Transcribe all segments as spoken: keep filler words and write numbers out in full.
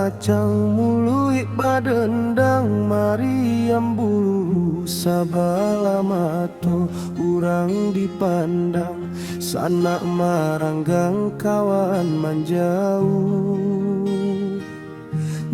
Kacang muluik badendang, mariam bulu sabalah mato, urang dipandang, sanak maranggang kawan manjauh.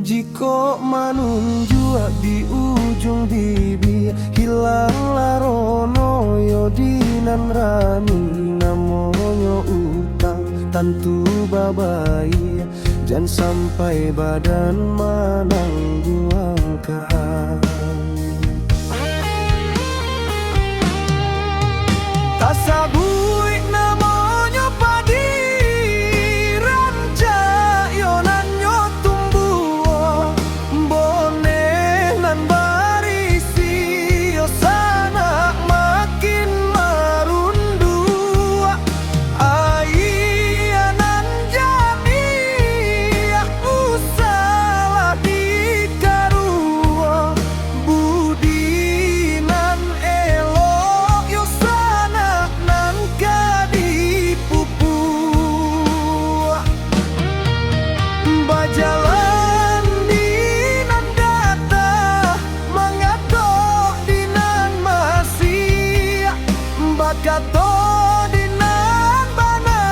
Jikok manunjuak di ujuang bibia, hilanglah rono yo di nan rami, namonyo utang tantu babayia, jan sampai badan manangguangkan. Tasabuik namonyo padi, rancak yo nan nyo tumbuah, boneh nan barisi yo sanak makin marunduak. Aia nan janiah, usahlah dikaruah, budi nan elok yo sanak nan ka dipupuak. Bajalan di nan datang, mangatok di nan masiak, bakato di nan bana,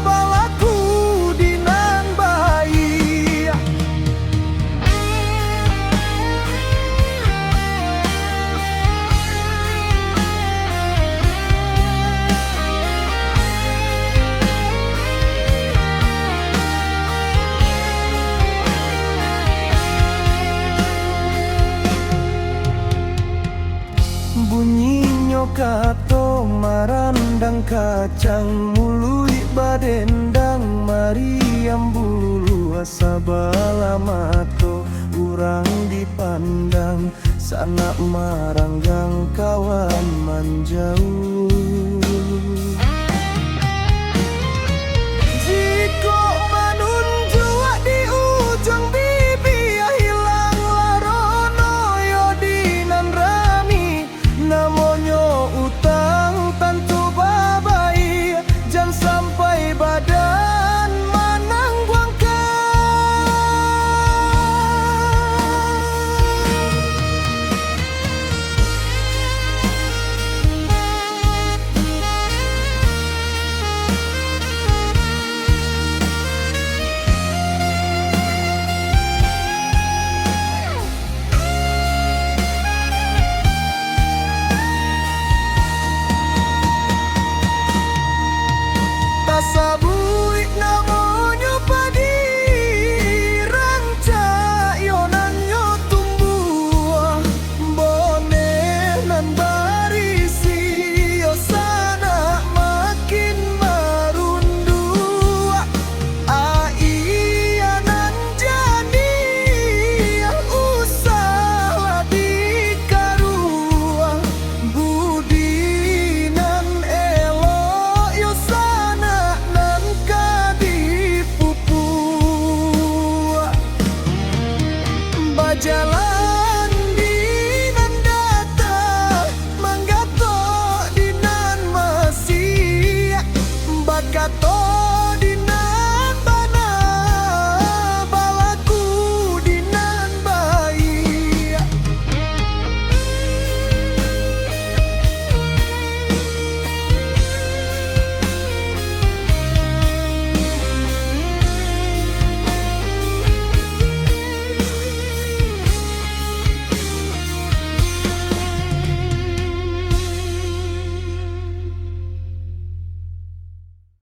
balaku di nan baiak. Bunyinyo kato marandang, kacang muluik badendang, mariam bulu sabalah mato, urang dipandang, sanak maranggang kawan manjauh.